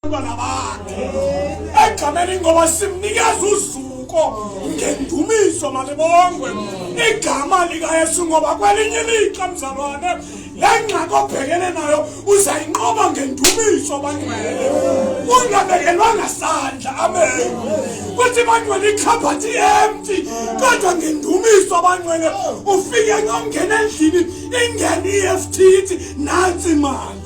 Abantwana bakhe egameni, ngoba simnikeza uzuko ngendumiso. Malibongwe igama likaYesu, ngoba kwelinye ilixa, mzalwane, le ngxaki obhekene nayo uzayinqoba ngendumiso, bangcwele, ungabekelwanga sandla. Amen. Kuthi, bangcwele, ikhabhathi empty, kodwa ngendumiso, bangcwele, ufike ngongena endlini, ingene i-EFT, ithi nantsi imali,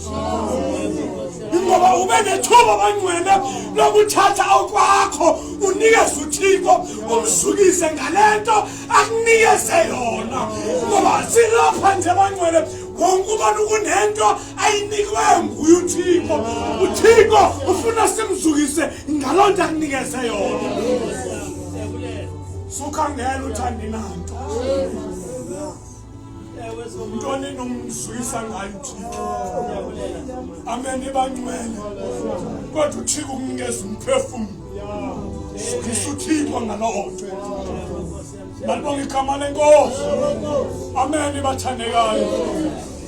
ngoba ube nethuba, bangcwele, lokuthatha okwakho unikeze uThixo, umzukise ngalento akunikeze yona, ngoba silapha nje, bangcwele, wonke ubani kunento ayinikwe nguye uThixo. UThixo ufuna simzukise ngaloo nto akunikeze yona. Sukhangela uthanda inanto ntoni nomzwisa ngayo uThixo. Amen, ibangcwele, kodwa uThixo ukunikeza umphefumlo, zwisa uThixo ngaloo nto. Malibonga igama lenkosi. Amen, bathandekayo.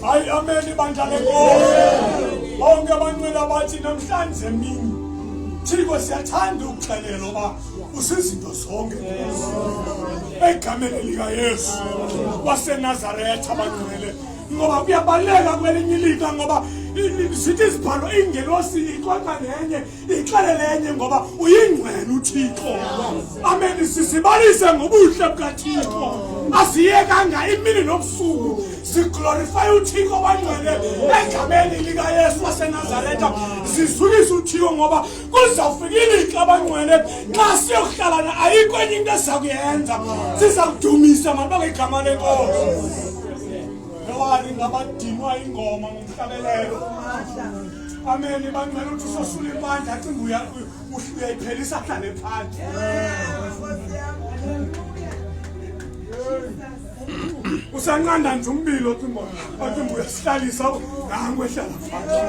Hayi, amen, ibandla lenkosi, bonke abangcwele abathi namhlanje mini, Thixo, siyathanda ukuxelela uba usizinto zonke egameni likaYesu waseNazaretha, abangcwele, ngoba kuyabaleka kwelinye ilixa, ngoba zithi izibhalo ingelosi ixoxa nenye, ixelele enye, ngoba uyingcwele uThixo. Amen. Sisibalise ngobuhle bukaThixo, asiyekanga imini nobusuku siglorify uThixo, bangcwele, egameni likaYesu waseNazaretha. Sizukise uThixo, ngoba kuzawufika ilixa, abangcwele, xa siyokuhlalana, ayikho enye into esiza kuyenza, siza kudumisa. Malibonge igama lenkosi. Ewani ngabadinwa ingoma ngomhlabelelo. Amen, bangcwele. Uthi usosula impandla, acinga uyayiphelisa, ahlale phandle. Usanqanda nje umbilo, acinga uyasihlalisa, nangu ehlala phansi.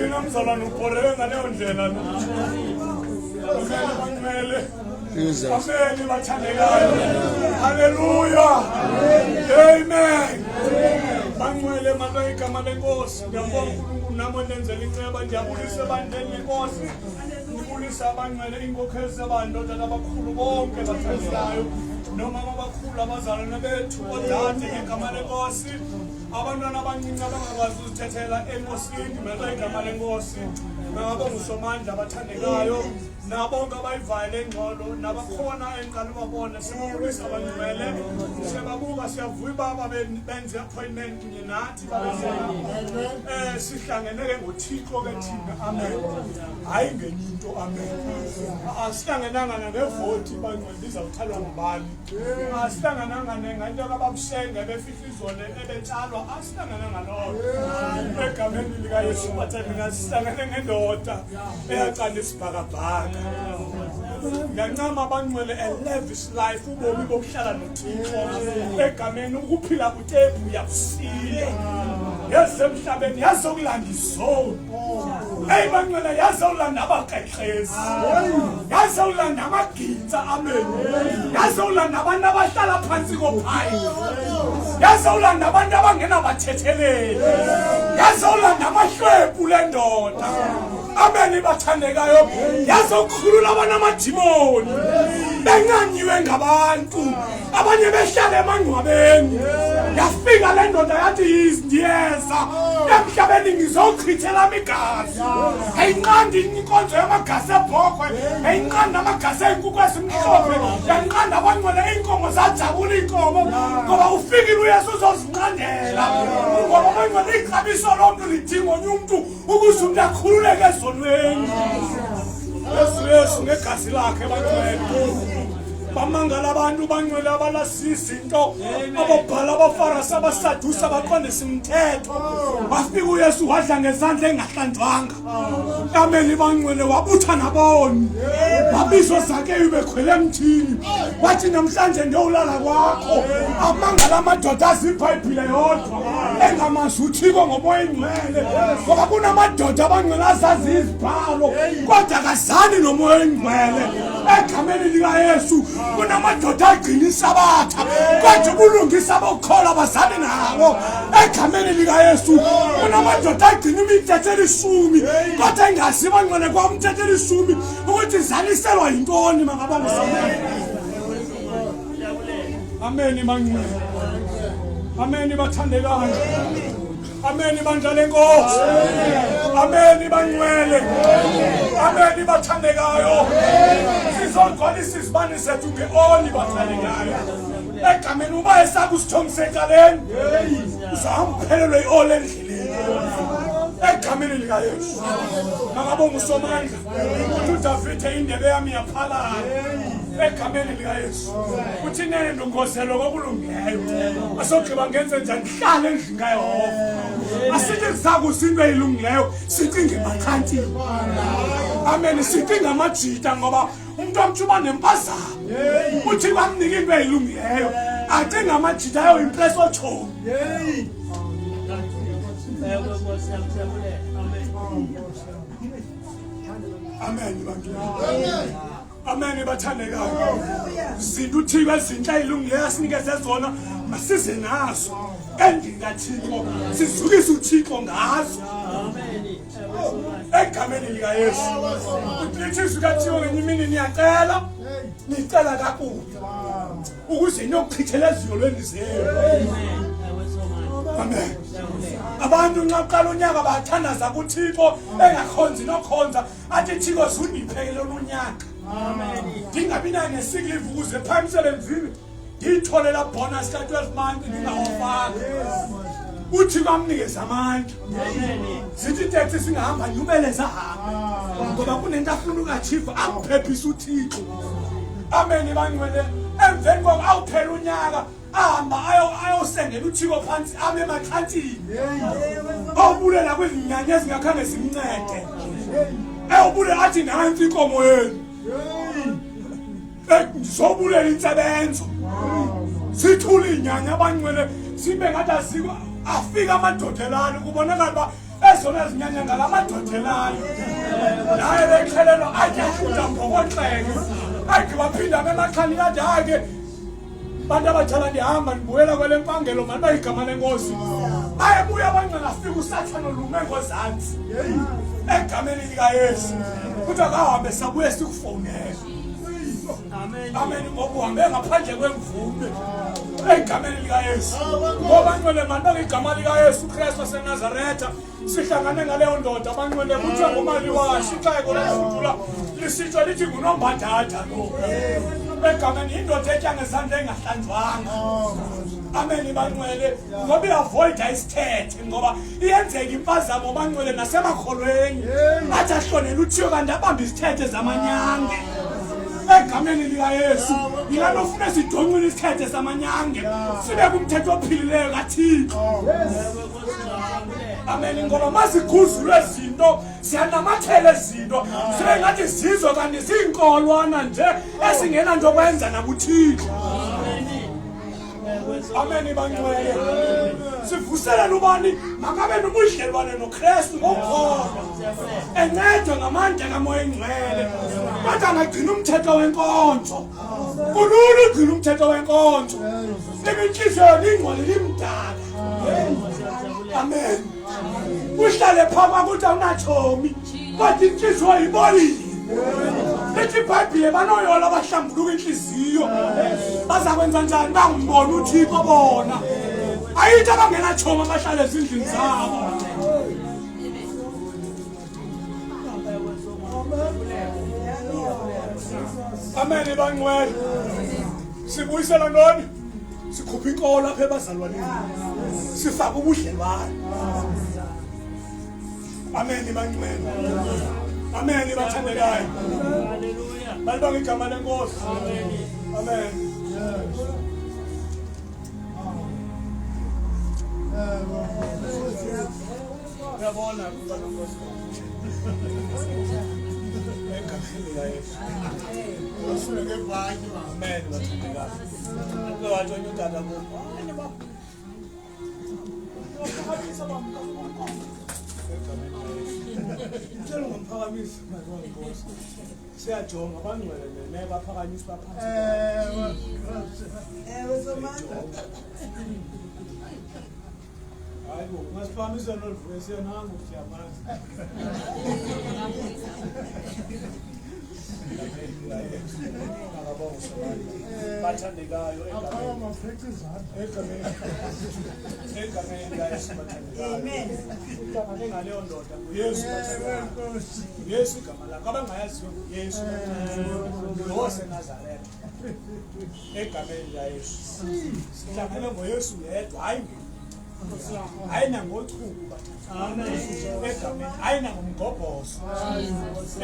Yena mzalwane ubhoreke ngaleyo ndlela. Amen, bangcwele. Amen, bathandekayo. Haleluya, amen, bangcwele. Malibonge igama lenkosi. Ngiyabonga uNkulunkulu nami ondenzela inceba. Ndiyabulisa ebandleni lenkosi, ngibulisa abangcwele, iinkokheli zebandla, ootata abakhulu, bonke bathandekayo, nomama abakhulu, abazalwane bethu, odade, ngegama lenkosi, abantwana abancinci abangakwazi uzithethela enkosini. Malibonge igama lenkosi. Ngabonga uSomandla, abathandekayo, nabonke abayivayo le ngxolo, nabakhona endiqala ubabona. Sibabulisa, abangcwele, siyababuka, siyavuya uba benze appointment kunye nathi, babekhona. Sihlangene ke ngoThixo ke thina, amen, hayi ngenye into. Amen. Asihlangenanga nangevoti, bangcwele, ndizawuthalwa ngubani. Asihlangananga nengento kababushenge befihla izolo ebetshalwa, asihlangananga loo nto. Egameni likaYesu, bathandeka, sihlangene ngendoda eyacanda isibhakabhaka. Ngiyancama, abangcwele, a lavish life, ubomi bokuhlala noThixo, egameni ukuphila kutephu yakusile yasemhlabeni, yazokulanda izone. Eyi, bangcwele, yazolanda abakrekrezi, yazolanda amagintsa. Amen. Yazolanda abantu abahlala phantsi kophayi, yazolanda abantu abangenabathetheleli, yazolanda amahlwempu le ndoda. Amen, bathandekayo. Yazokhulula abanamadimoni, bencanyiwe ngabantu, abanye behlala emangcwabeni. Yafika le ndoda yathi, "Ndiyeza emhlabeni, ngizochithela igazi." Ayinqandi inkonzo yamagazi ebhokhwe, ayinqandi amagazi ey'nkukhu ezimhlophe, yanqanda, abangcwele, iinkomo zajabula iinkomo, ngoba ufikile uYesu uzozinqandela, ngoba, abangcwele, ixabiso lomntu lidinga onye umntu ukuze umntu akhululeke ezonweni. Yesu, Yesu ngegazi lakhe, bangcwele. Bamangala abantu, bangcwele, abalasiza izinto, abobhala, abaFarasi, abaSadusi, abaqondisa imithetho. Wafika uYesu, wadla ngezandla engahlanjwanga. Amen, bangcwele. Wabutha naboni, wabizwa Zakeyu bekhwele emthini, wathi, "Namhlanje ndiyowulala kwakho." Amangala amadoda azi iBhayibhile yodwa, engamazi uThixo ngoMoya Ingcwele, ngoba kunamadoda, abangcwele, azazi izibhalo kodwa akazani noMoya Ingcwele. Egameni likaYesu. Kunamadoda agcina isabatha kodwa ubulungisa bokukholwa abazali nabo egameni likaYesu. Kunamadoda agcina imithetho elishumi kodwa engazi bangcwele kwamthetho elishumi ukuthi izaliselwa yintoni. Makabonge. Ameni bangcwele, ameni bathandekayo, ameni bandla lenkosi, ameni bangcwele, ameni bathandekayo. Sizogcwalisa izibane zethu ngeoli bathandekayo egameni. Uba esakusithomisa ecaleni uzahamba uphelelwe ioli endleleni egameni likaYesu. Makabonga uSomandla. Uthi uDavide, indebe yami yaphalala egameni likaYesu. Uthi nene ndongozelo kokulungileyo, asogqiba ngenze njani? Hlala endlini kaYehova. Asithi kuzakuza into eyilungileyo sicinge emaxhantini. Amen. Sicinge amajita ngoba umntu omtsha uba nempazamo. Uthi bamnika into eyilungileyo acinge amajita ayoyimpresa otshomi. Amen bantu, amen bathandekayo. Zinto uThixo ezintle eyilungileyo asinikeze zona, masize nazo endlini kaThixo, sizukise uThixo ngazo egameni likaYesu. Lithi izwi kaThixo ngenye imini, niyacela, nicela kakubi ukuze niyokuchithela eziyolweni zenu. Amen. Abantu nxa kuqala unyaka bathandaza kuThixo engakhonzi nokhonza, athi, Thixo, zundiphekele lona unyaka ndingabi nayo ne-sick leave ukuze phaa emsebenzini ndiyithole laa bonus ka-12 month ndingawafanga. UThixo amnikeze amandla. Zithi iteksi singahamba, nyubeleze ahambe ngoba kunento afuna uku-achieve. Amphephise uThixo. Amen bangcwele. Emveni koko awuphela unyaka, ahamba ayosengela uThixo phantsi, ame emaxhantini, awubulela kwizinyanya ezingakhange zimncede, eyubulela athi, nantsi inkomo yenu. Ndizobulela intsebenzo. Sithule iinyanya abangcwele, sibe ngathi azikho. Afika amadoda elali, kubonakala uba ezona zinyanya ngala madoda elali naye bexhelelwa, atyahlutha mbokoxeke, agqiba phinda bemaxhani, athi, hayi ke bantu abadala, ndihamba ndibuyela kwele mpangelo. Mani bayigama lenkosi. Bayebuya abangcwele, afika uSathane olume ngozantsi egameni likaYesu. Kuthiwa kahambe, sabuye sikufowunele. Amen. Ngoba uhambe ngaphandle kwemvume egameni likaYesu. Ngoba ngcwele, mani bangigama likaYesu Kristu waseNazaretha, sihlangane ngaleyo ndoda abangcwele, kuthiwe ngumaliwashi. Ixeko lalifudula lisitsho lithi ngunombadada lo egameni, yindoda etya ngezandla engahlanjwanga. Amen bangcwele. Ngoba i-avoida isithethe, ngoba iyenzeka impazamo bangcwele nasemakholweni, athi ahlonele uThixo kanti abambe isithethe zamanyange egameni likaYesu. Yilaa nto ufuna sidoncile isithethe samanyange, sibe kumthetho ophilileyo kaThixo. Amen. Ngoba maziguzulwe zinto, siyanamathela ezinto sibe ngathi zizo, kanti ziinkolwana nje ezingenanto kwenza nakuThixo. Amen bangcwele. Sivuselela ubani makabe nobudlelwane noKristu ngokukholwa, encedwe ngamandla kaMoya Engcwele, kodwa angagcina umthetho wenkonzo. Kulula ugcina umthetho wenkonzo ibe intliziyo lingcwele limdaka. Amen. Uhlale phaa kwakuthi awunatshomi kodwa intliziyo ibolile. Lithi iBhayibhile, banoyola abahlambuluka intliziyo. Baza kwenza njani? Bangumbona uThixo bona. Ayithi abangenatshomi abahlala ezindlini zabo. Amen bangcwele. Sibuyisela ntoni? Sikhupha inkolo apha ebazalwaneni, sifake ubudlelwane. Amen bangcwele, amen bathandekayo. Malibonge igama lenkosi. Amen. Uyabona kuba nonkosi egameni likaYesu. Amen bathandekayo. Uke wathi onye utata kum, hayi ba, egameni likaYesu. Ndicela ungamphakamisi nkosi. Siyajonga abangcwele nene baphakanyiswa phansi. Ewe Somandla. Hayi bo, masiphakamisa noluvuyo siyanangu siyamazi. Bathandekayo egameni likaYesu bathandekayo. Uhlangane ngaleyo ndoda nguYesu bathandekayo. Yesu igama lakhe abangayaziyo nguYesu lo waseNazaretha egameni likaYesu. Sihlangene ngoYesu yedwa hayi hayi nangochuku egameni hayi nangomgobhozo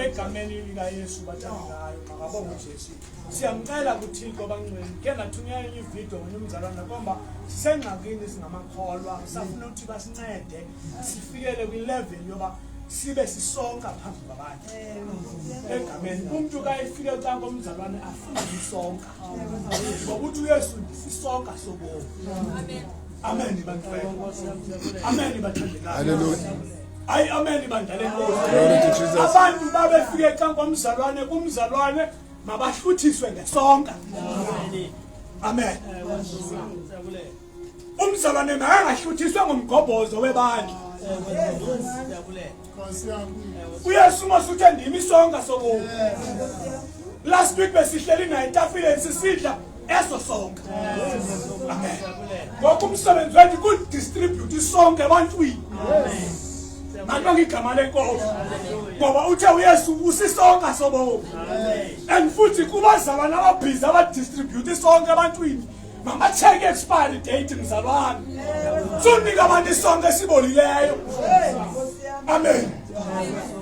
egameni likaYesu bathandekayo makabonge uJesu. Siyamcela kuThixo bangcwele ke ndathunyela enye ividiyo ngomnye umzalwana komba sisengxakini singamakholwa safuna ukuthi basincede sifikele kwilevel yoba sibe sisonka phambi kwabantu egameni umntu ka efike xa komzalwane afune isonka ngoba uthi uYesu ndisisonka sobomi. Amen bantwana. Amen bathandekayo. Hallelujah. Hayi amen bandla lenkosi. Glory to Jesus. Abantu babefike xa komzalwane kumzalwane mabahluthiswe ngesonka. Amen. Umzalwane makangahluthiswe ngomgobhozo webandla. uYesu masuthe ndimi isonka sobomi. Last week besihleli naye etafileni sisidla eso sonka. Amen. Ngoku umsebenzi wethu kudistribute isonka ebantwini. Malibonge igama lenkosi. Ngoba uthe uYesu usisonka sobomi. And futhi kubazalwane ababhizi abadistribute isonka ebantwini. Mama-check expiry date mzalwane. Sunika abantu isonka esibolileyo. Amen.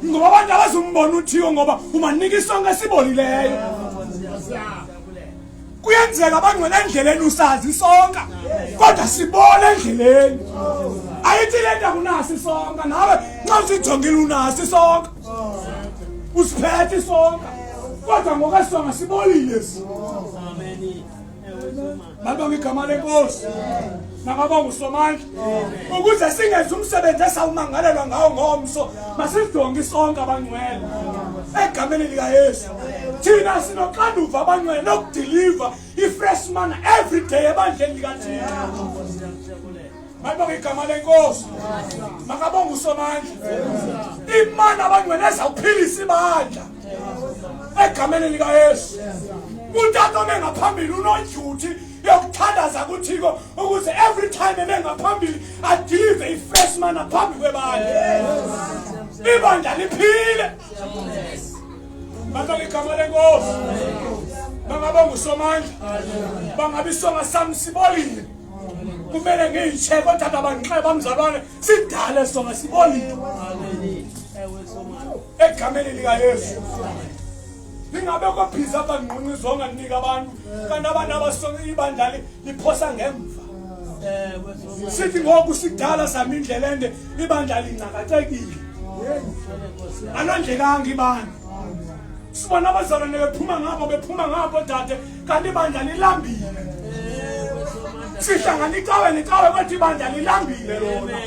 Ngoba abantu abazumbona uThixo ngoba umanika isonka esibolileyo. Kuyenzeka abangcwele endleleni usazi isonka kodwa sibona endleleni. Ayithi le nto akunaso isonka nawe nxa usijongile unaso isonka. Usiphethe isonka kodwa ngokwesonka sibolile esi. Malibonge igama lenkosi. Makabonge uSomandla. Ukuze singenzi umsebenzi esawumangalelwa ngawo ngomso, masisidonge isonka abangcwele. Egameni likaYesu. Thina sinoxanduva abangcwele lokudeliver i-fresh manna every day ebandleni likaThixo. Malibonge igama lenkosi. Makabonge uSomandla. Imana abangcwele ezawuphilisa ibandla. Egameni likaYesu. Utata ome ngaphambili unodyuthi yokuthandaza kuThixo ukuze every time eme ngaphambili adelive i-fresh manna phambi kwebandla. Ibandla liphile. Malibonge igama lenkosi. Bangabonga uSomandla. Bangabe isonga sami sibolile. Kumele ngiyitshe kodwa abangixeba mzalwane sidale songa sibolile. Egameni likaYesu. Ningabe kobhiza abangqunqi zonga nika abantu kanti abantu abasonga ibandla liphosa ngemva. Sithi ngoku sidala sami indlela ende ibandla lingcakacekile. Alondlekanga ibandla. Sibona abazalwane bephuma ngapho bephuma ngapho dade kanti ibandla lilambile. Sihlangana icawe necawe kodwa ibandla lilambile lona.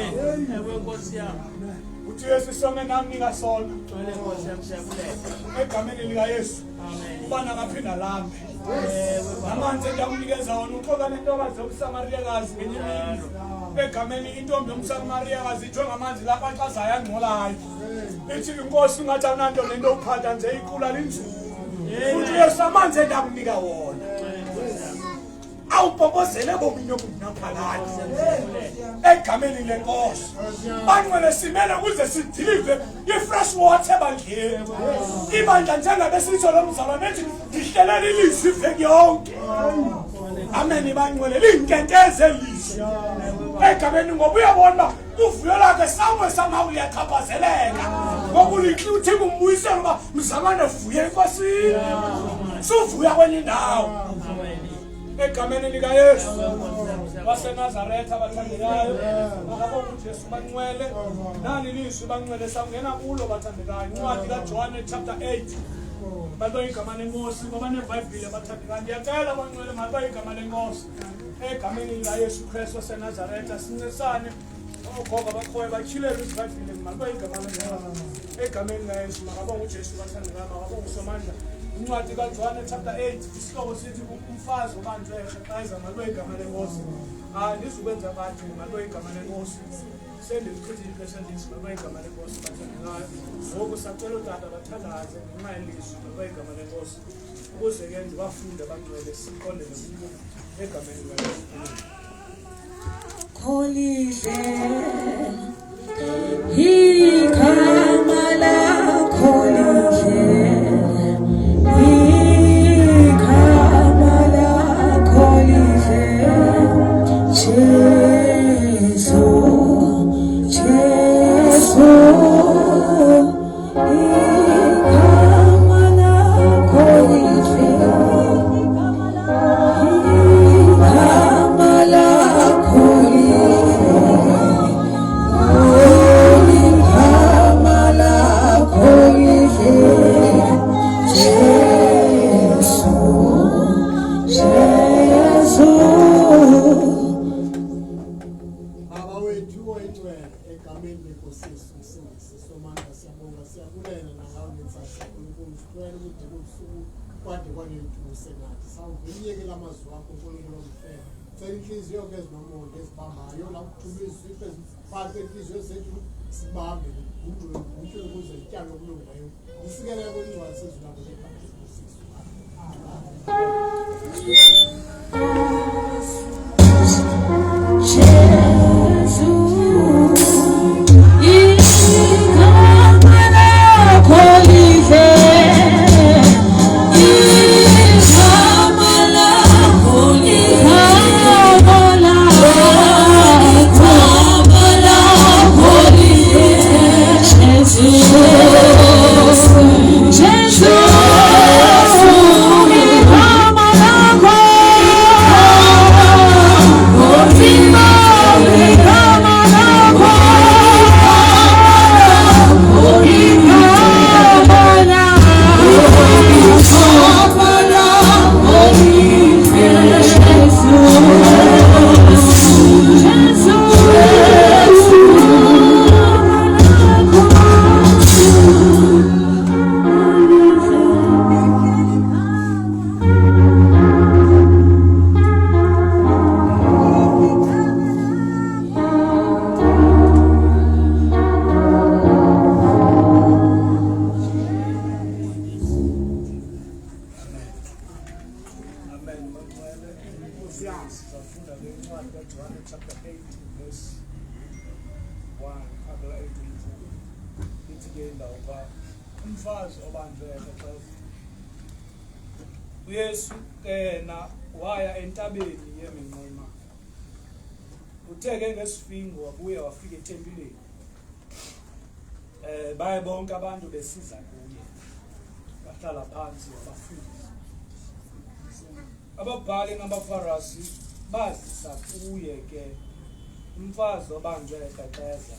Uthi Yesu isonke namnika sona. Egameni likaYesu. Ubana akaphinda lambe. Amanzi endakunikeza wona uxoka nentokazi yomSamariyakazi ngenye imini. Egameni intombi yomSamariyakazi ithwe ngamanzi lapha xa zayangcolayo. Ithi inkosi ungathi awunanto nento uphatha nje iqula linzulu. Uthi Yesu amanzi endakunika wona. Awupopozele ebomini obungunaphakade. Egameni lenkosi. Bangcwele simele ukuze sidilive i-fresh water ebandleni. Ibandla njengabe sitsho lo mzalwane ethi ndihlelela ilizwi iveki yonke. Amen bangcwele liyinkenteze elizwi. Egameni ngoba uyabona uba uvuyo lakhe somewhere somehow liyachaphazeleka. Ngoba ulithi uThixo umbuyisela uba mzalwane vuya enkosini. Suvuya kwenye indawo. Egameni likaYesu waseNazaretha bathandekayo makabonge uJesu bangcwele nali lizwi bangcwele sawungena kulo bathandekayo incwadi kaJohane chapter 8 malibonge igama lenkosi ngoba neBhayibhile bathandekayo ndiyacela bangcwele malibonge igama lenkosi egameni likaYesu Kristu waseNazaretha sincesane ogogo abakhoyo batyhilelwe iBhayibhile. Malibe igama lenkosi. Egameni likaYesu makabonge uJesu bathandekayo, makabonge uSomandla. Incwadi kaJohane chapter 8 isihloko sithi umfazi obanjwe ekrexeza. Malibe igama lenkosi. Andizukwenza kade, malibe igama lenkosi. Sendilichithile ixesha elininzi, malibe igama lenkosi bathandekayo. Ngoku sacela ootata bathandaze ngenxa yelizwi, malibe igama lenkosi. Ukuze ke ndibafunde abangcwele siqondele kubo egameni likaYesu. Kholihle igama lakho lihle, igama lakho lihle, Jesu, Jesu, igama lakho lihle, igama lakho lihle, igama lakho lihle, Jesu, Jesu. Baba wethu oyingcwele, egameni lenkosi Yesu Msindisi Somandla, siyabonga, siyabulela nangawo ngentsasa. Nkulunkulu, sicela ukuthi kubusuku kwade kwanetuse nathi sawuvuyekela amazwi akho. Nkulunkulu omhle, cela inhliziyo ke ezinomonde ezibambayo la kuthuma izifo ezifakwe enhliziyo zethu, sibambe ngumntu ukuze zityale okulungileyo. Usikelele kwengcwele sezulu lakho ngegama lenkosi Yesu. Jesu, igama lakho lihle, igama lakho, igama lakho, igama lakho lihle, Jesu, Jesu, igama lakho, igama lakho, igama lakho, Jesu, Jesu, Amen. Bangcwele, sizafunda le ncwadi kaJohane chapter 8 verse 1 phakela 8. Ithi ke indawo pha, umfazi obanjwe ekrexeza. UYesu ke yena waya entabeni yeminquma. Uthe ke ngesifingo wabuya wafika etempileni. Baye bonke abantu besiza kuye. Wahlala phansi wabafundisa. Ababhali nabaFarasi bazisa kuye ke umfazi obanjwe ekrexeza.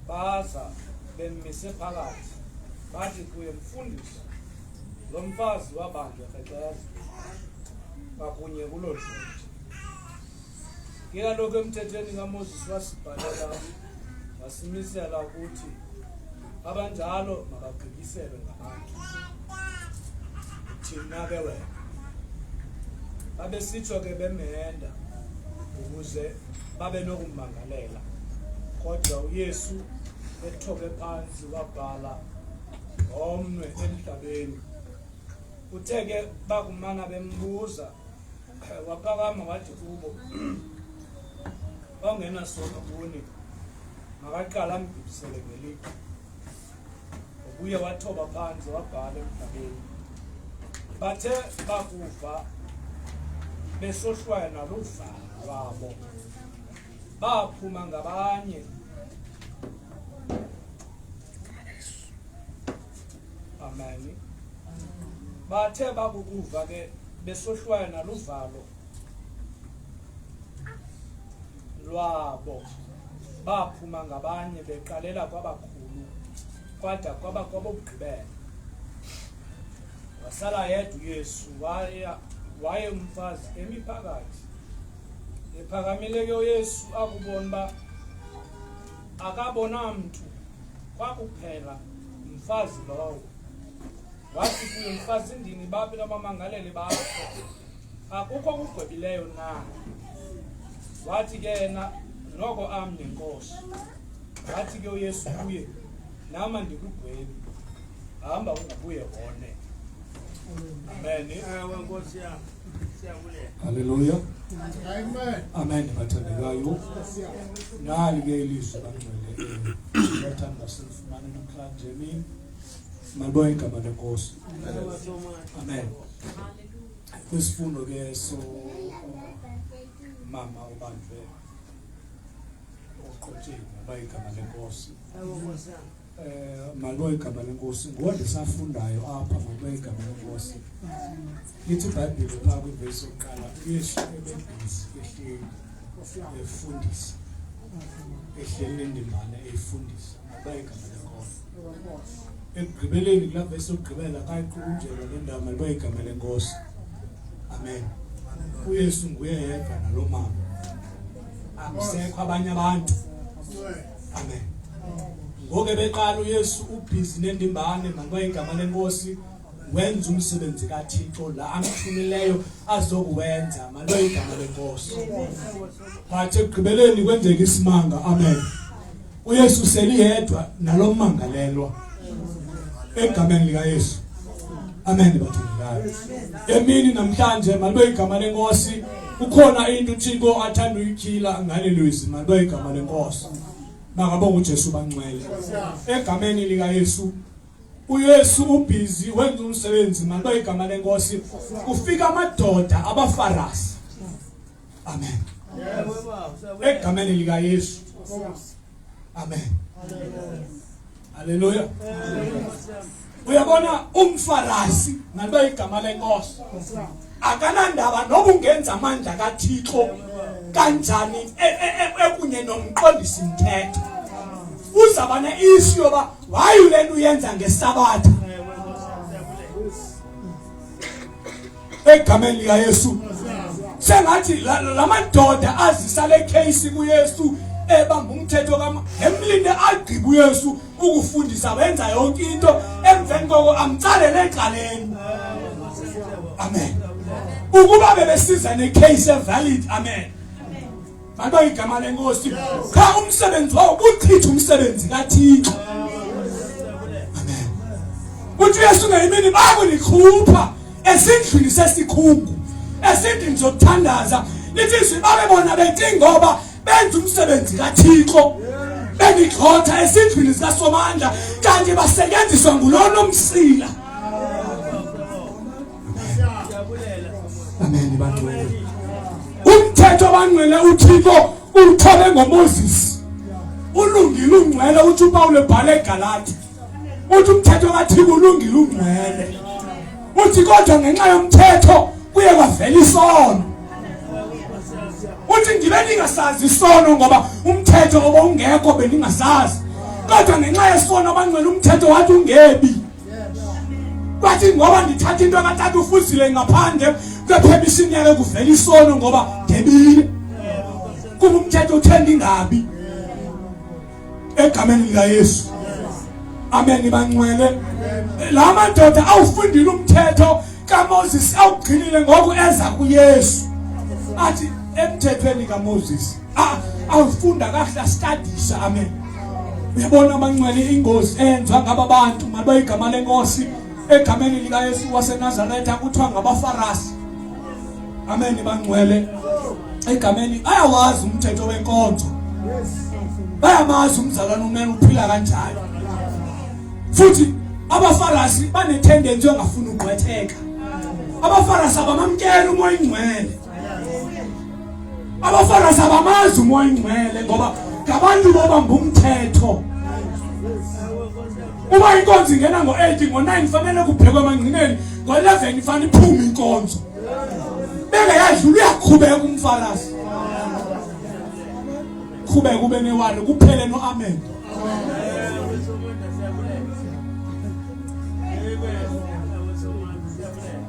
Baza bemmise phakathi. Bathi kuye, "Mfundisi, lo mfazi wabanjwa ekrexeza kwakunye kuloo dloti. Ke kaloku emthethweni kaMoses wasibhalela wasimisela ukuthi abanjalo mabagqityiselwe ngabantu. Thina ke wena?" Babesitsho ke bemhenda ukuze babe nokummangalela. Kodwa uYesu ethobe phantsi wabhala ngomnwe emhlabeni. Uthe ke bakumana bembuza, waphakama wathi kubo, "Ongenasono kuni makaqala amgibisele ngelitye." Ubuye wathoba phansi wabhala emhlabeni. Bathe bakuva besohlwaya naluvalo lwabo, baphuma ngabanye. Amen. Bathe bakukuva ke besohlwaya naluvalo lwabo, baphuma ngabanye beqalela kwabakhulu kwada kwaba kwabokugqibela. Wasala yedwa uYesu, waya waye umfazi emi phakathi. Ephakamile ke uYesu akubona uba Akabona mntu kwakuphela mfazi lowo. Wathi kuye, mfazindini, baphi abamangaleli bakho? Akukho kugwebileyo na? Wathi ke yena, noko amnye, Nkosi. Wathi ke uYesu kuye, nam andikugwebi, hamba ungabuye wone. Amen. Ewe Nkosi yam, siyabulela. Haleluya. Amen. Amen bathandekayo. Nali ke ilizwi bangcwele bathanda silifumane namhlanje emini. Malibonge igama lenkosi. Ewe Somandla. Amen. Kwisifundo ke so mama ubanjwe oqotsheni ngoba igama lenkosi. Ewe Nkosi yam. Malibonge igama lenkosi. Ngoba ndisafundayo apha malibonge igama lenkosi. Lithi iBhayibhile phaa kwivesi yokuqala, uYesu ebebhizi ehleli efundisa, ehleli nendimbane eyifundisa, malibonge igama lenkosi. Ekugqibeleni kulaa vesi yokugqibela kayiqukunjelwa le ndawo, malibonge igama lenkosi. Amen. uYesu nguye yedwa nalo mama, akusekho abanye abantu. Amen. Ngoku beqala uYesu ubhizi nendimbane, malibonge igama lenkosi, wenza umsebenzi kaThixo la amthumileyo azokuwenza, malibonge igama lenkosi. But ekugqibeleni kwenzeka isimanga. Amen. uYesu seliyedwa nalo mmangalelwa egameni likaYesu. Amen bathandekayo. Emini namhlanje malibonge igama lenkosi, kukhona into uThixo athanda uyityhila ngaleli lizwi, malibonge igama lenkosi. Makabonge uJesu bangcwele. Egameni likaYesu. uYesu ubhizi wenza umsebenzi, malibonge igama lenkosi. Kufika amadoda abafarasi. Amen. Ewe Baba, siyabulela. Egameni likaYesu. Amen. Haleluya. Ewe Nkosi yam. Uyabona umfarasi, malibonge igama lenkosi, akanandaba noba ungenza amandla kaThixo kanjani ekunye nomqondisi mthetho. Uzaba ne-issue yoba why le nto uyenza ngesabatha. Ewe Nkosi yam, siyabulela. Egameni likaYesu. Sengathi lamadoda azisa le case kuYesu ebamba umthetho kama emlinde agqibe uYesu ukufundisa, wenza yonke into, emveni koko amtsalele ecaleni. Amen. Ukuba bebesiza necase evalid, amen, malibonge igama lenkosi, cha umsebenzi wawo kuchitha umsebenzi kaThixo. Amen. Uthi uYesu ngeyimini bakunikhupha esindlini sesikhungu, esindlini zokuthandaza, lithi izwi babe bona bethi ngoba benza umsebenzi kaThixo benigxotha esindlini zikaSomandla, kanti basetyenziswa ngulona umsila. Amen bangcwele. Umthetho abangcwele uThixo uwuthobe ngoMoses, ulungile ungcwele, uthi uPawulo ebhala eGalati, uthi umthetho kaThixo ulungile ungcwele, uthi kodwa ngenxa yomthetho kuye kwavela isono. Uthi ngibe ningasazi isono ngoba umthetho obowungekho bendingasazi, kodwa ngenxa yesono abangcwele umthetho wathi ungebi, kwathi ngoba ndithatha into katata ufuzile ngaphandle kwepermission yakhe kuvela isono ngoba ndebile, kuba umthetho uthe ndingabi. Egameni likaYesu. Amen bangcwele. La madoda awufundile umthetho kaMoses, awugcinile, ngoku eza kuYesu athi emthethweni kaMoses awufunda kahle, astadisha. Amen. Uyabona abangcwele ingozi eyenziwa ngaba bantu, malibonge igama lenkosi, egameni likaYesu waseNazaretha, kuthiwa ngabafarasi. Amen bangcwele. Egameni ayawazi umthetho wenkonzo, bayamazi umzalwane umele uphila kanjani, futhi abafarasi banetendency yongafuni ugqwetheka. Abafarasi abamamkela uMoya ingcwele, abafarasi abamazi uMoya ingcwele ngoba ngabantu bobamba umthetho. Uba inkonzo ingena ngo-8, ngo-9 fanele kubhekwe emangqineni, ngo-11 fanele iphume inkonzo, bengeyadlula uyaqhubeka umfarasi, qhubeka ube newalo kuphele no-amen. Ewe Somandla, siyabulela. Ewe Somandla, siyabulela.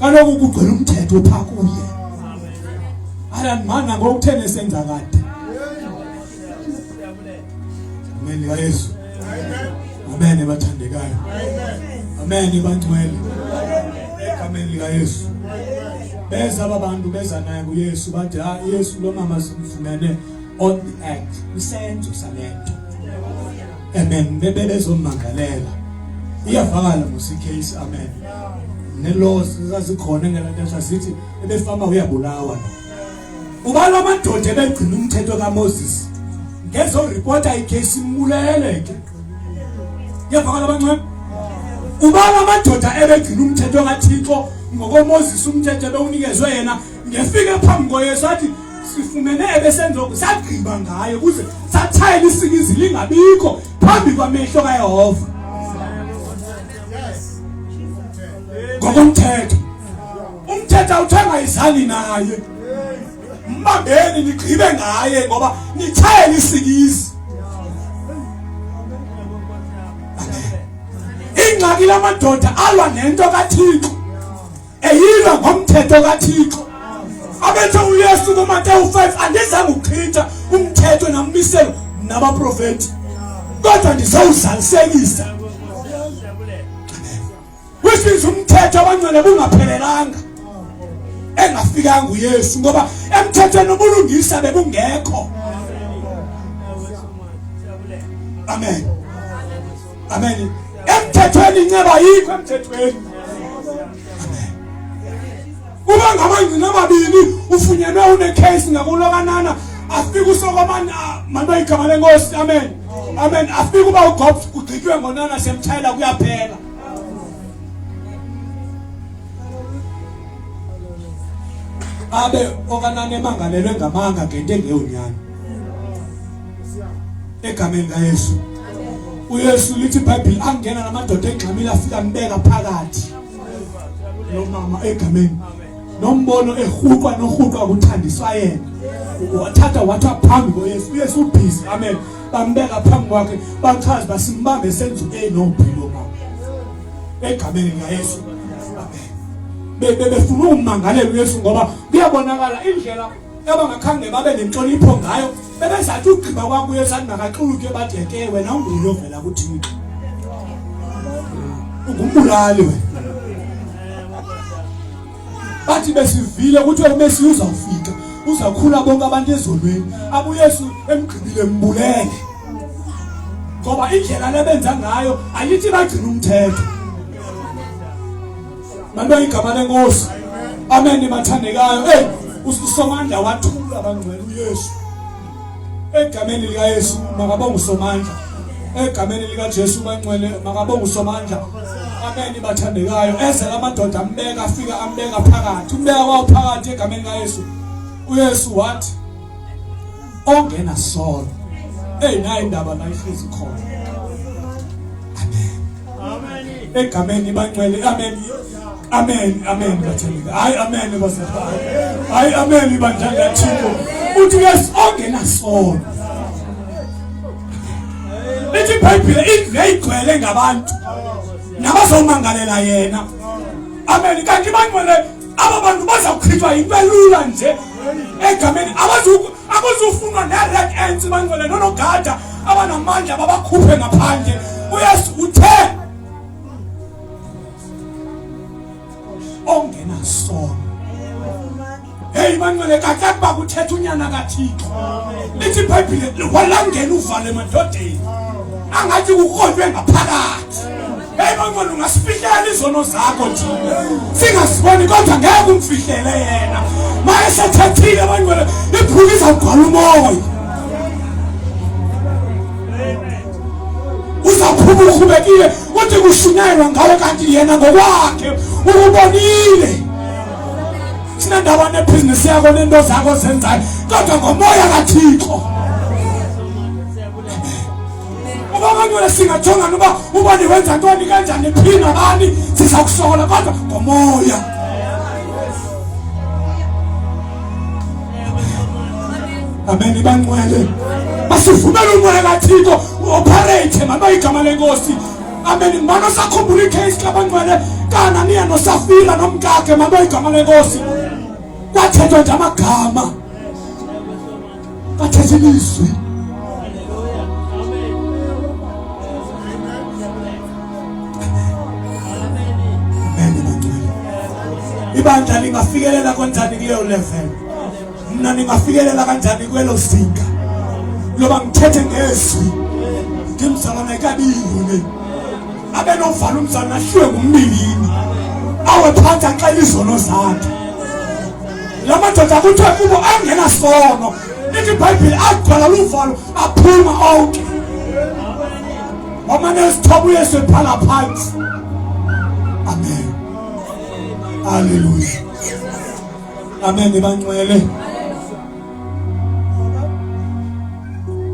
Kaloku kugcwele umthetho phaa kuye, alandimana ngokutheni esenza kade. Siyabulela. Egameni likaYesu. Amen bathandekayo. Amen bangcwele. Egameni likaYesu. Beza aba bantu beza naye kuYesu bathi ha Yesu lo mama simfumene on the act. Isenzo salento. Amen. Bebe bezomangalela. Iyavakala musi case amen. Nelaws zazikhona ngela xesha zithi ebefama uyabulawa lo. Uba la madoda ebegcina umthetho kaMoses ngezoripota ikhesi imbulele ke. Iyavakala bangcwele? Uba la madoda ebegcina umthetho kaThixo ngokoMoses umthetho ebewunikezwe yena ngefike phambi koYesu athi sifumene ebesenza oku sagqiba ngaye ukuze satshayela isikizi lingabikho phambi kwamehlo kaYehova. Ngokomthetho umthetho awuthenga izali naye mbambeni nigqibe ngaye ngoba nitshayela isikizi ingxaki lamadoda alwa nento kaThixo eyilwa ngomthetho kaThixo abethe uYesu kuMateyu 5 andizange ukuchitha umthetho nammiselo nabaprofeti kodwa ndizowuzalisekisa which means umthetho abangcwele bungaphelelanga engafikanga uYesu ngoba emthethweni ubulungisa bebungekho amen amen emthethweni inceba ayikho emthethweni amen uba ngamangcina amabini ufunyenwe unecase ngakulokanana afike usokomani ah, malibe igama lenkosi amen amen afike uba ugob kugqitywe ngonana siyamtshayela kuyaphela abe okanana emangalelwe ngamanga ngento engeyonyani egameni kaYesu uYesu lithi iBhayibheli angena namadoda egxamile afika ambeka phakathi lo mama egameni nombono ehuqwa nohuqwa kuthandiswa yena wathatha wathiwa phambi koYesu uYesu ubhizi amen bambeka phambi kwakhe bachaza basimbambe senza u-A no-B lo mama egameni likaYesu amen befuna ukumangalela uYesu ngoba kuyabonakala indlela abangakhange babe nentlonipho ngayo bebezathi ugqiba kwakho uYesu athi makaxuluke bathi ke wena unguye ovela kuThixo ungumbulali wena bathi besivile ukuthi uMesiya uzawufika uzakhula bonke abantu ezolweni abuyesu emgqibile mbulele ngoba indlela lebenza ngayo ayithi bagcina umthetho Manje igama lenkosi. Amen bathandekayo. Hey, usomandla wathula abangcwele uYesu. Egameni likaYesu makabonge usomandla. Egameni likaJesu bangcwele makabonge usomandla. Amen bathandekayo. Eze lamadoda ambeka afika ambeka phakathi. Umbeka kwawo phakathi egameni likaYesu. uYesu wathi ongena sono. Hey nayi indaba la ihlezi khona. Amen. Amen. Egameni bangcwele. Amen. Amen. Amen bathandeka. Hayi amen basekhaya. Hayi amen bandla kaThixo. Uthi Yesu ongena sono. Lithi iBhayibhile indlu yayigcwele ngabantu nabazomangalela yena. Amen. Kanti bangcwele aba bantu bazawuchithwa yinto elula nje egameni abazufunwa ne-red ants bangcwele nonogada abanamandla babakhuphe ngaphandle uyesu uthe ongenasono heyi bangcwele kakade uba kuthetha unyana kathixo lithi ibhayibhile walangena uvale emadodeni angathi kukrotywe ngaphakathi heyi bangcwele ungasifihlela izono zakho nje singasiboni kodwa ngeke umfihlele yena mayesethethile bangcwele ibhuku izawugcwala umoya uzaphuma ukhubekile uthi kushunyayelwa ngawe kanti yena ngokwakhe ukubonile sinendaba nebhizinisi yakho nento zakho zenzayo kodwa ngomoya kathixo uba abantwana singajongana uba ubani wenza ntoni kanjani phi nabani siza kusokola kodwa ngomoya amen bangcwele masivumele umoya kathixo uoperate maba igama lenkosi amen ngubani osakhumbula ikheyisi kabangcwele kaananiya nosafira nomkakhe maba igama lenkosi kwathethwa nje amagama bathetha ilizwi Ibandla lingafikelela kanjani kuleyo level? Mna ningafikelela kanjani kwelo zinga loba ngithethe ngezwi ndimzalwana kabiyo le abe novala umzalwana ahliwe ngumbilini awe phantsi axele izono zakhe. La madoda kuthiwe kubo angenasono, ithi ibhayibhile agcwala luvalo aphuma onke. Wamane esithoba uYesu ebhala phantsi. Amen, haleluya, amen. Bangcwele,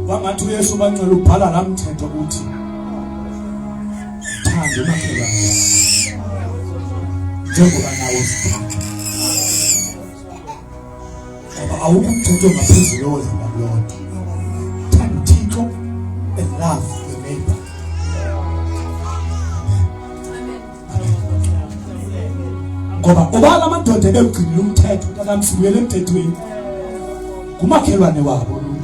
wangathi uYesu bangcwele ubhala laa mthetho uthi thande umakhelwane wakho njengoba nawe uzithanda, ngoba awukho umthetho ongaphezulu owodlula kuloo nto. Thanda uThixo and love your neighbor. Ngoba ubala amadoda ebewugcinile umthetho, tatamsibuyele emthethweni, ngumakhelwane wabo lo.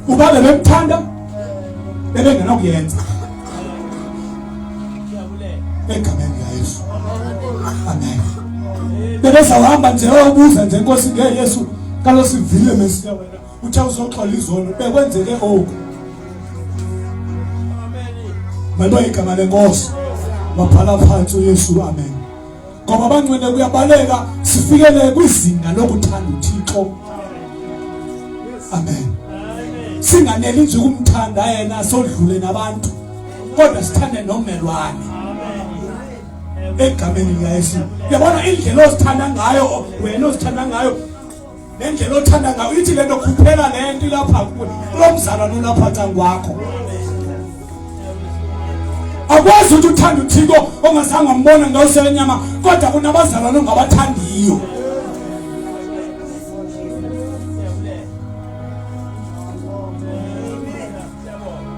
Uba bebemthanda bebengenakuyenza. Egameni likaYesu, amen. Bebezawuhamba nje obuza nje Nkosi ngeYesu, kaloku sivile Mesiya wena uthe uzoxola izono, bekwenzeke oku. Malibongwe igama lenkosi. Wabhala phansi uYesu, amen. Ngoba abangcwele kuyabaleka sifikele kwizinga lokuthanda uThixo, amen. Singaneli nje ukumthanda yena sodlule nabantu, kodwa sithande nomelwane egameni likaYesu. Uyabona indlela ozithanda ngayo wena, ozithanda ngayo nendlela othanda ngayo, ithi lento khuphela lento ilapha kuwe kulo mzalwane olapha cankwakho. Akwazi ukuthi uthanda uThixo ongazange wambona ngawuselenyama, kodwa kunabazalwane ongabathandiyo.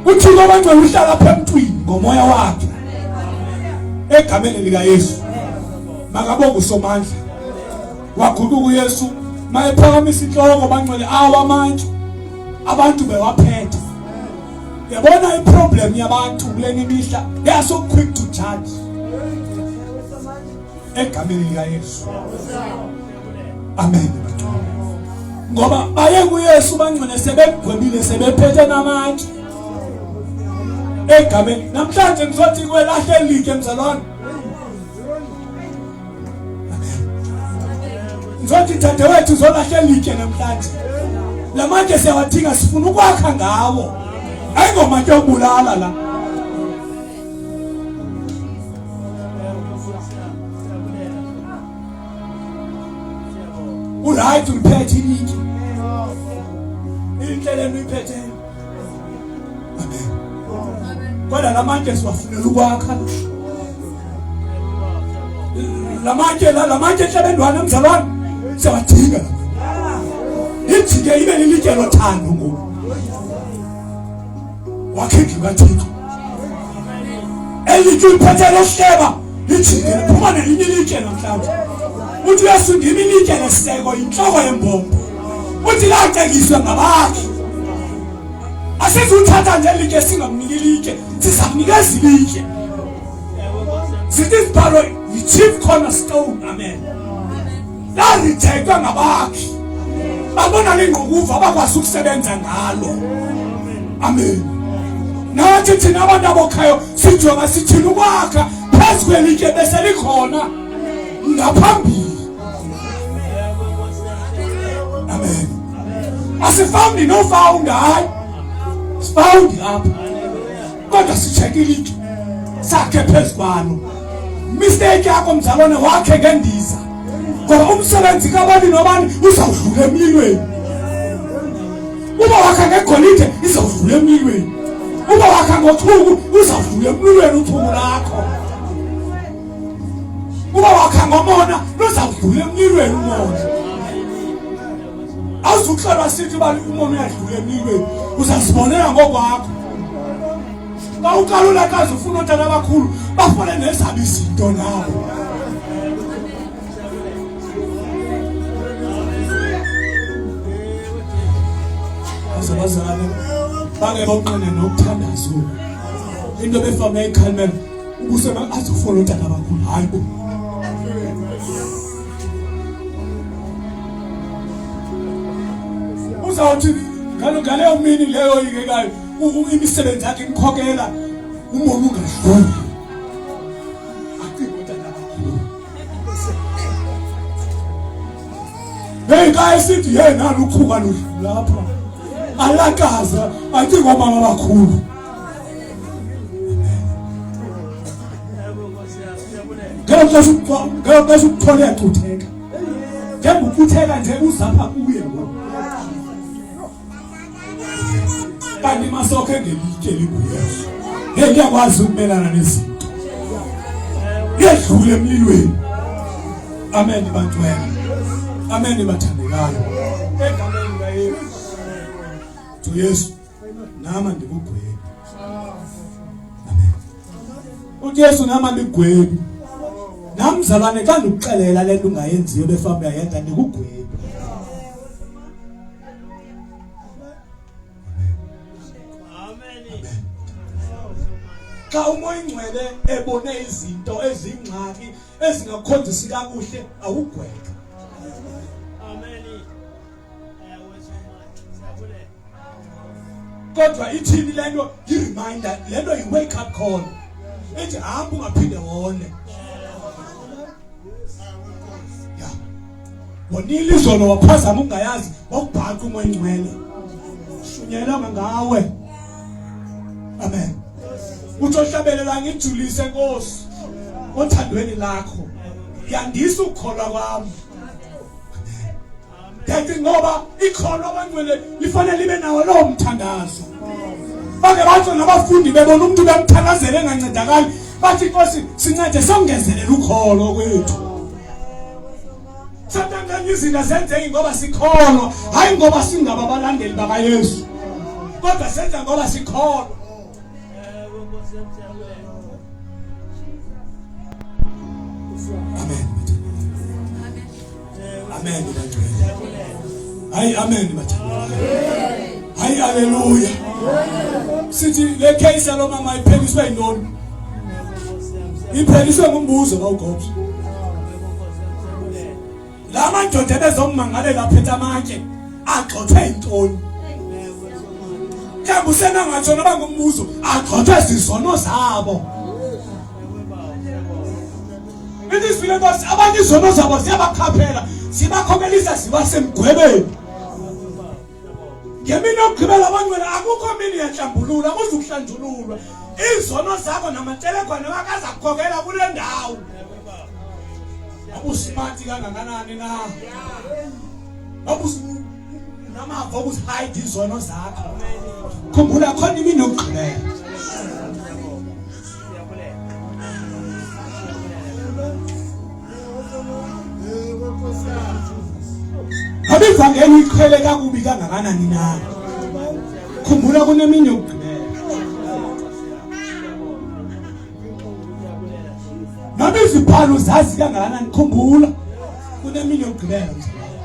uThixo abangcwele uhlala apha emntwini ngomoya wakhe egameni likaYesu. Makabonge uSomandla. Waguquka uYesu mayephakamisa inhloko, bangcwele, awa amantshi abantu bewaphethe. Yabona iproblem yabantu kuleni mihla, they are so quick to judge. Egameni likaYesu, amen. Ngoba baye kuYesu bangcwele sebemgwebile, sebephethe namantshi egameni. Namhlanje ngizothi kwelahle elike mzalwane, ngizothi dadewethu uzolahle elike namhlanje. La matshe siyawadinga, sifuna ukwakha ngawo, ayingomatshe okubulala la. Uright, uliphethe ilitye, inhle lento uyiphetheyo, amen. Kodwa la matshe siwafunela ukwakha la matshe la, la matshe enhlebendwane mzalwane siyawadinga la. Ijike ibe lilitye lothando ngoku, wakhe indlu kaThixo. Elitye uliphethe lohleba lijike liphuma nelinye ilitye namhlanje. Uthi uYesu ndim ilitye leseko, intloko yembombo. Uthi lacekiswe ngabakhi. Asizuthatha nje ilitye singakuniki ilitye, sizakunikeza ilitye. Sithi isibhalo yi-chief cornerstone, amen. Larejectwa ngabakhi, babona lingqukuva abakwazi ukusebenza ngalo, amen. Nathi thina abantu abokhayo sijonga sithini ukwakha phezu kwelitye bese likhona ngaphambili, amen. Asifawundi nofawunda, hayi sifawundi apha, kodwa sitsheke ilitye sakhe phezu kwalo. Mistake yakho mzalwane, wakhe ngendiza, ngoba umsebenzi kabani nobani uzawudlula emlilweni. Uba wakha ngegolide izawudlula emlilweni, uba wakha ngochuku uzawudlula emlilweni uchuku lakho, uba wakha ngomona luzawudlula emlilweni umona. Awuzuxelwa sithi uba umona uyadlula emlilweni, uzazibonela ngokwakho. Xa uqalula kazi ufuna ootata abakhulu bafole nezabo izinto nawo. Bazalwane bake bonqene nokuthandaza into befama ekhalimela ubuse azofona ootata abakhulu. Hayi bo, Uzawuthi ngaleyo mini leyo yikekayo imisebenzi yakhe imkhokela umoya ungadluli. Acinge utata abakhulu. Hey xa esithi yena lukhuka ludlula apha. Alakaza acinge omama abakhulu. Ngelo xesha ukuthole uyacutheka. Njengoba ucutheka nje uzapha kuye ngoku. Kanti masokhe ngelitye linguYesu. Hey liyakwazi ukumelana nezinto. Liyadlula emlilweni. Amen bantwele. Amen bathandekayo. Egameni likaYesu. Yesu nama ndikugwebi. Amen. Uthi Yesu nama ndigwebi. Nam mzalwane xa ndikuxelela le nto ungayenziyo befamba uyayenza ndikugwebi. Amen. Xa uMoya Ingcwele ebone izinto ezingxaki ezingakhonzisi kakuhle awugwetha. Amen. Kodwa ithini le nto yi-reminder, le nto yi-wake up call. Ithi hamba ungaphinde wone. Ya. Wonile izolo waphazama ungayazi wakubhaqa uMoya Ingcwele. Shunyelwa ngawe. Amen. Uthi ohlabelela ngijulise Nkosi othandweni lakho. Yandisa ukukholwa kwami. Kanti ngoba ikholwa abangcwele lifanele libe nawo lowo mthandazo. Bake batsho nabafundi bebona umuntu bemthandazela engancedakali bathi Nkosi sincede songezelela ukholo kwethu. Sometimes enye izinto azenzeki ngoba sikholwa, hayi ngoba singaba abalandeli bakaYesu. Kodwa senza ngoba sikholwa. Amen. Amen bangcwele. Hayi amen bathandekayo. Hayi haleluya. Sithi le case yalo mama ipheliswe yintoni? Ipheliswe ngumbuzo kawugobs. La madoda ebezommangalela aphethe amatshe agxothwe yintoni? Mhlawumbe usenangatsho noba ngumbuzo agxothwe zizono zabo. Ilizwi lenkosi abanye izono zabo ziyabakhaphela zibakhokelisa zibasemgwebeni. Ngemini yokugqibela abangcwele akukho mini yanhlambululo akuzukuhlanjululwa. Izono zakho namantshelekwane wakho azakukhokela kule ndawo. Abusimati kangakanani na? Namava okuzihide izono zakho. Khumbula khona imini yokugqibela. Ngoba ivangeli uyiqhele kakubi kangakanani na? Khumbula kunemini yokugqibela. Noma izibhalo zazi kangakanani khumbula kunemini yokugqibela mzalwane.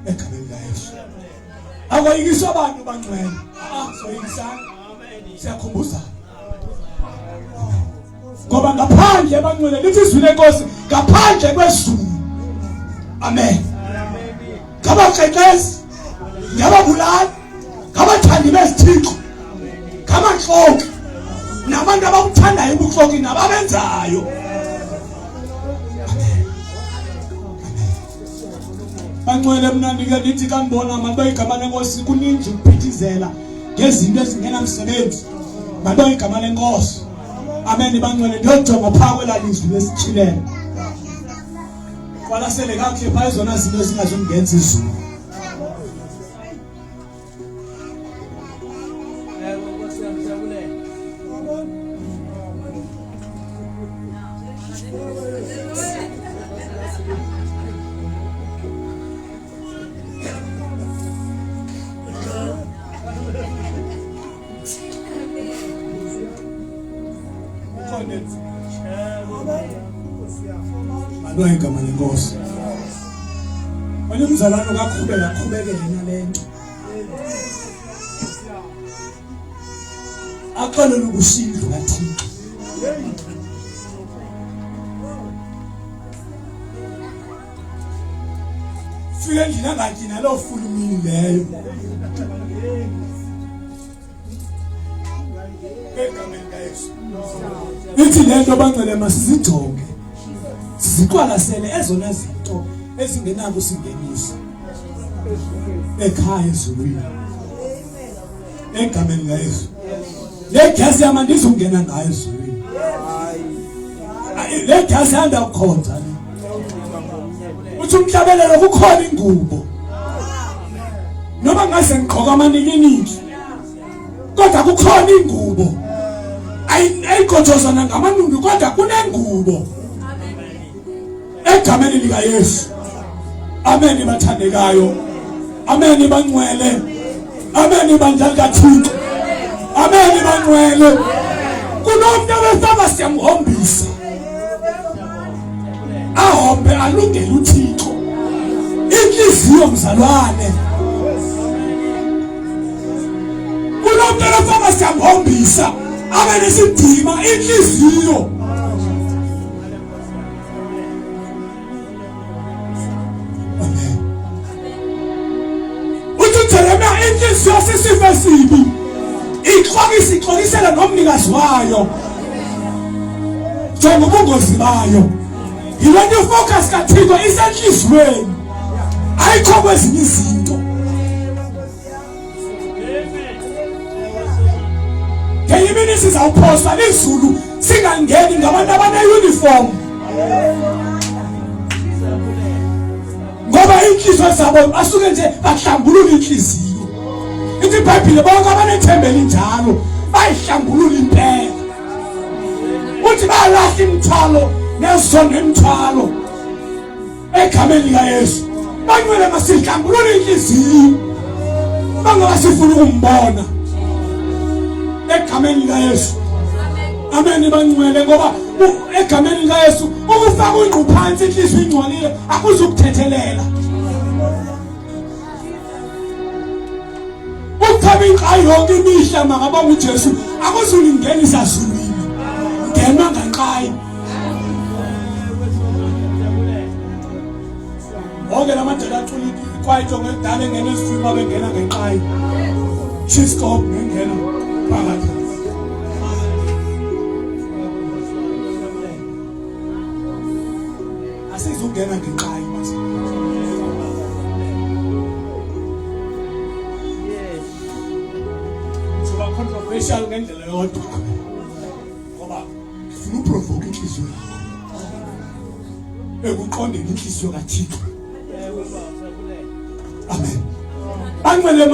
Egameni likaYesu. Akoyikiswa abantu bangcwele. Ah, soyikisana. Siyakhumbuzana. Ngoba ngaphandle bangcwele lithi izwi lenkosi ngaphandle kwezulu. Amen. Ngabaqeqesi, ngababulali, ngabathandi bezithixo, ngamaxoki, nabantu abakuthandayo ubuxoki nababenzayo. Bangcwele mna ndike ndithi xa ndibona mabe igama lenkosi kuninzi ukuphithizela ngezinto ezingenamsebenzi. Mabe igama lenkosi. Amen bangcwele ndiyojonga phaa kwelaa lizwi lesityhilelo. Qwalasele kakuhle phaa ezona zinto ezingazukungenza izulu. Malwa igama lenkosi. Wena umzalwane ukaqhubeka aqhubekele nale nto. Axolele ukusindlu kaThixo. Ufika endlini angatyi naloo fulumini leyo. Egameni likaYesu. Ithi le nto bangcwele masizijonge, siziqwalasele ezona zinto ezingenakusingenisa ekhaya ezulwini. Egameni likaYesu. Le dyasi yam andizungena ngayo ezulwini. Le dyasi andawukhonza le. Uthi umhlabelelo kukhona ingubo. Noma ngaze ngigqoka amanikiniki, kodwa kukhona ingubo. Ayigojozana ngamanundu, kodwa kunengubo. Egameni likaYesu. Amen bathandekayo. Amen bangcwele. Amen bandla likaThixo. Amen bangcwele. Kunomuntu abefaba siyamhombisa. Ahombe alungele uThixo. Inhliziyo mzalwane. Kunomuntu abefaba siyamhombisa. Abe nesidima inhliziyo. Amen. Uthi uJeremiya inhliziyo sisifo esibi. Ixokisa ixokisela nomnikazi wayo. Jonga ubungozi bayo. Yile nto ifocus kaThixo isenhliziyweni. Ayikho kwezinye izinto. Ngenye imini sizawuphosa lizulu singangeni ngabantu abaneuniform ngoba inhliziyo zabo basuke nje bahlambulula inhliziyo. Ithi iBhayibhile bonke abanethemba elinjalo bayihlambulula impela. Uthi bayalahla imithwalo nezono imithwalo egameni likaYesu. Bangcwele masihlambulule inhliziyo bangaba sifuna ukumbona egameni likaYesu. Amen bangcwele, ngoba egameni likaYesu ukufaka ungqu phansi inhliziyo ingcolile akuzukuthethelela. Ukuthaba inqayi yonke imihla makabonga uJesu akuzulingenisa zulwini. Ngenwa nganqayi. Wonke la madoda acula ikwaito ngedala engena ezulwini babengena ngenqayi. Chisco ngengena phakathi. Asizungena ngenqayi mase. Siba controversial ngendlela yodwa. Ngoba ngifuna uprovoke inhliziyo yakho. Ekuqondeni inhliziyo kaThixo. Amen. Bangcwele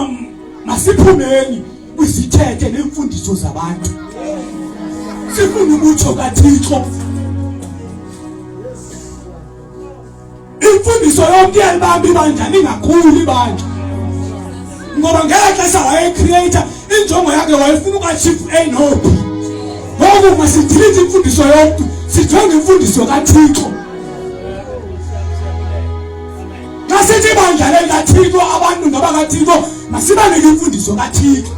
masiphumeni kwizithethe neemfundiso zabantu. Sifuna ubutsho kaThixo. Imfundiso yonke iyalibamba ibandla lingakhuli ibandla. Ngoba ngela xesha wayecreator injongo yakhe wayefuna ukachief A no B. Ngoku masidelete imfundiso yomntu sijonge imfundiso kaThixo. Xa sithi ibandla lelikaThixo abantu ngabakaThixo masibanike imfundiso kaThixo.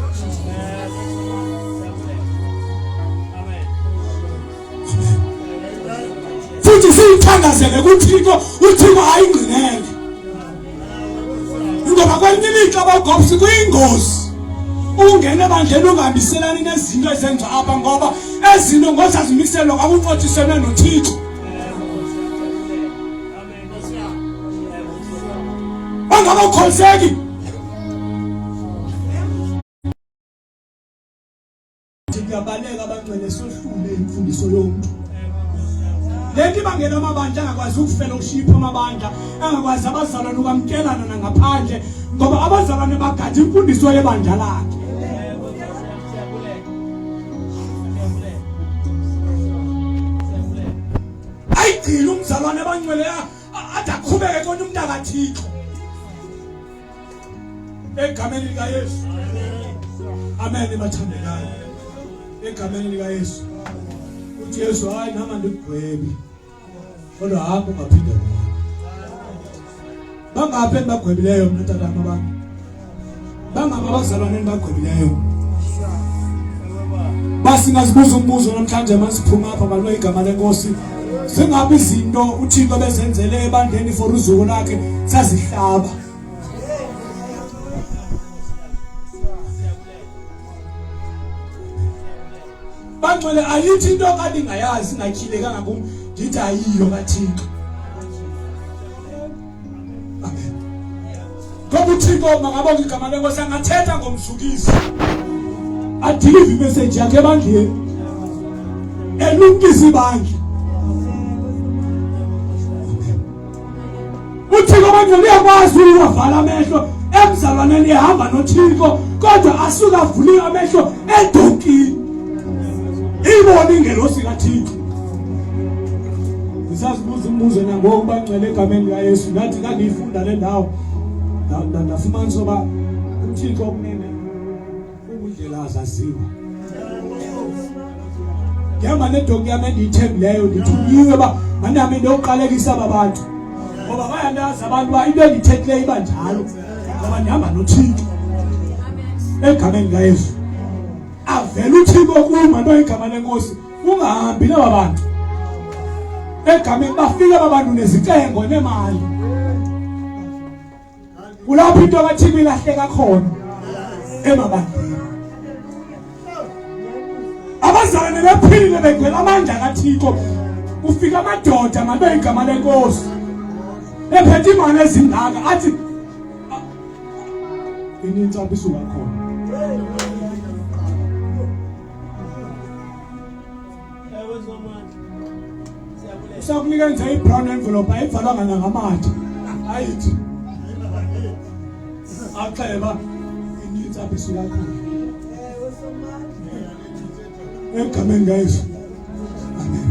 Futhi siyithandazele kuThixo, uThixo ayingqinele. Ngoba kwelinye ilixa abagobsi kuyingozi ungena ebandleni ungahambiselani nezinto ezenza apha, ngoba ezinto ngozazimiselwa kwakunqothiselwe noThixo. Bangabakholiseki Kuyabaleka abangcwele sohlule imfundiso yomntu. Le nto ibangela amabandla angakwazi ukufellowship, amabandla angakwazi abazalwane ukwamkelana nangaphandle, ngoba abazalwane bagada imfundiso yebandla lakhe. Ayigcine umzalwane abangcwele ade aqhubeke kona umntu akaThixo. Egameni likaYesu. Amen bathandekayo. Egameni likaYesu. Uthi Yesu hayi nama ndikugwebi. Kodwa hamba ungaphinde wona. Bangaphi enibagwebileyo mna tata abantu? Bangaphi abazalwane enibagwebileyo? Basingazibuza umbuzo namhlanje masiphuma apha balwe igama lenkosi. Zingabi izinto uThixo bezenzele ebandleni for uzuko lakhe sazihlaba. Bangcwele ayithi into kanti ingayazi ingatyhilekanga kum ndithi ayiyo kaThixo. Amen. Ngoba uThixo makabonge igama lenkosi angathetha ngomzukisi. Adelive imessage yakhe ebandleni. Elumkisa ibandla. uthixo bangcwele uyakwazi uwavala amehlo emzalwaneni ehamba nothixo kodwa asuke avule amehlo edonkini ibone ingelosi kathixo. Ndisazibuza umbuzo nangoku bangcwele egameni likaYesu. Ndathi ndandiyifunda le ndawo ndafumanisa uba uthixo okunene ukundlela azaziwa. Ndihamba nedonki yam endiyithembileyo, ndithunyiwe uba mandihambe ndiyoqalekisa aba bantu, ngoba bayandazi abantu uba into endiyithethileyo iba njalo, ngoba ndihamba noThixo egameni likaYesu. Avele uThixo kum, manto igama lenkosi, ungahambi naba bantu egameni. Bafike aba bantu nezicengo nemali, kulapho into kaThixo ilahleka khona emabandleni. Abazalwane bephilile begcwele amandla kaThixo, kufika amadoda ngabe igama lenkosi ephethe imali ezingaka, athi inintsi apho isuka khona. Usakunika nje i-brown envelope ayivalwanga nangamathe, ayithi axeba inintsi apho isuka khona egameni kaYesu. Amen.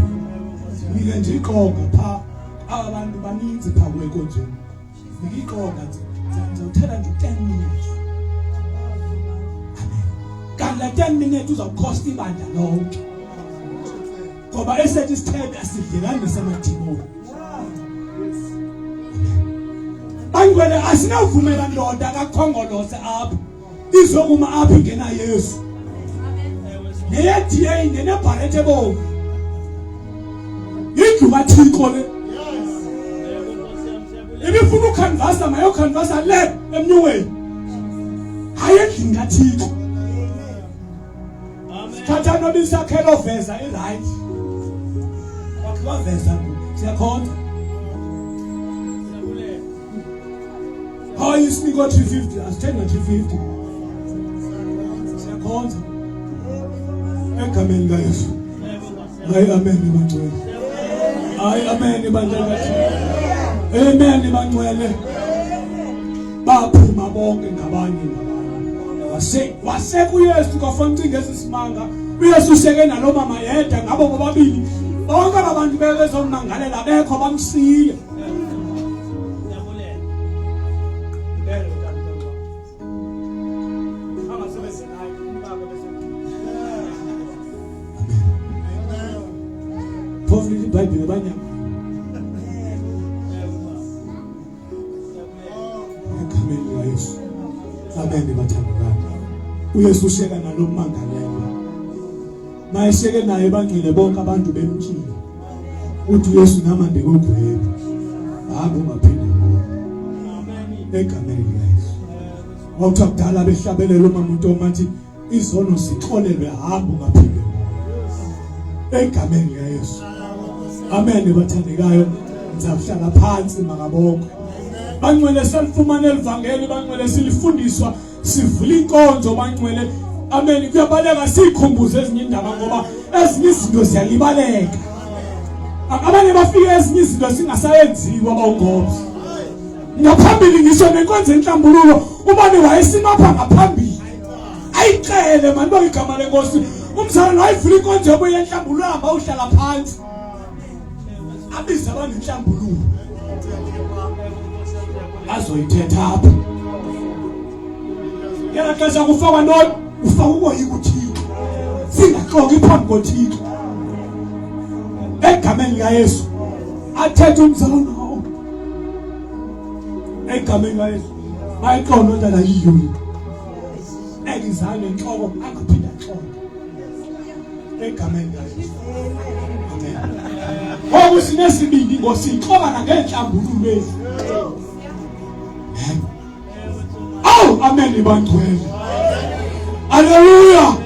Nike nje iqonga pha, aba bantu baninzi pha kule nkonzweni. Nike iqonga, ndizawuthetha nje 10 minutes. Amen. Kanti la 10 minutes uzawukhosta ibandla lonke, ngoba esethu isithebe asidlelani nesamadimoni. Bangcwele, asinawuvumela ndoda kakhongolose apha izokuma apha ingena Yesu neye-DA nenebharethe ebomvu. Indlu kaThixo le. Ibifuna ukhanvasa, mayokhanvasa le emnyuweni, hayi endlini kaThixo. Thatha noba isakhelo veza i-right wakhe waveza, siyakhonza. Hayi, isiniko 350, asithenga 350, siyakhonza egameni likaYesu. Hayi, amen bangcwele. Hayi, amen bandla kaThixo. Amen bangcwele. Baphuma bonke ngabanye ngabanye, wase wase kuYesu kwafana ucinga esisimanga. uYesu useke nalo mama yedwa, ngabo bobabili. Bonke aba bantu bebezomangalela bekho, bamsiya. Phofu lithi iBhayibhile banyama egameni likaYesu. Amen bathandekayo. uYesu usheka nalo mmangalelwa, mayesheke naye bangcwele, bonke abantu bemtyile. Uthi uYesu, nama ndikugweba, hamba ungaphinde ubone, egameni likaYesu. Kwakuthiwa kudala behlabelela umama uNtombi athi izono zixolelwe, hamba ungaphinde ubone, egameni likaYesu. Amen bathandekayo. Ngizawuhlala phansi, makabongwe. Bangcwele, salifumana elivangeli bangcwele, silifundiswa, sivula inkonzo bangcwele. Amen. Kuyabaleka sikhumbuze ezinye indaba, ngoba ezinye izinto ziyalibaleka. Abanye bafike ezinye izinto zingasayenziwa bawungobs ngaphambili, ngisho nenkonzo enhlambululo ubani wayesimapha ngaphambili ayicele mani bonke igama lenkosi. Umzalwane wayivula inkonzo yobuye enhlambululo, hamba uhlala phansi, abize abanenhlambululo azoyithetha apha. Ngela xesha kufakwa ntoni? Kufakwa ukoyika uThixo, singaxoki phambi koThixo, egameni likaYesu. Athethe umzalwane nawo egameni likaYesu, bayiqonda ntana yiyo ekizane enhloko, angaphinda axoke egameni likaYesu. Amen. Ngoku sinesibindi ngosixoka nangeentlambululo ezi. Awu, amen bangcwele. Haleluya.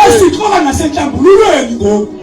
Esixoka nasentlambululweni ngoku.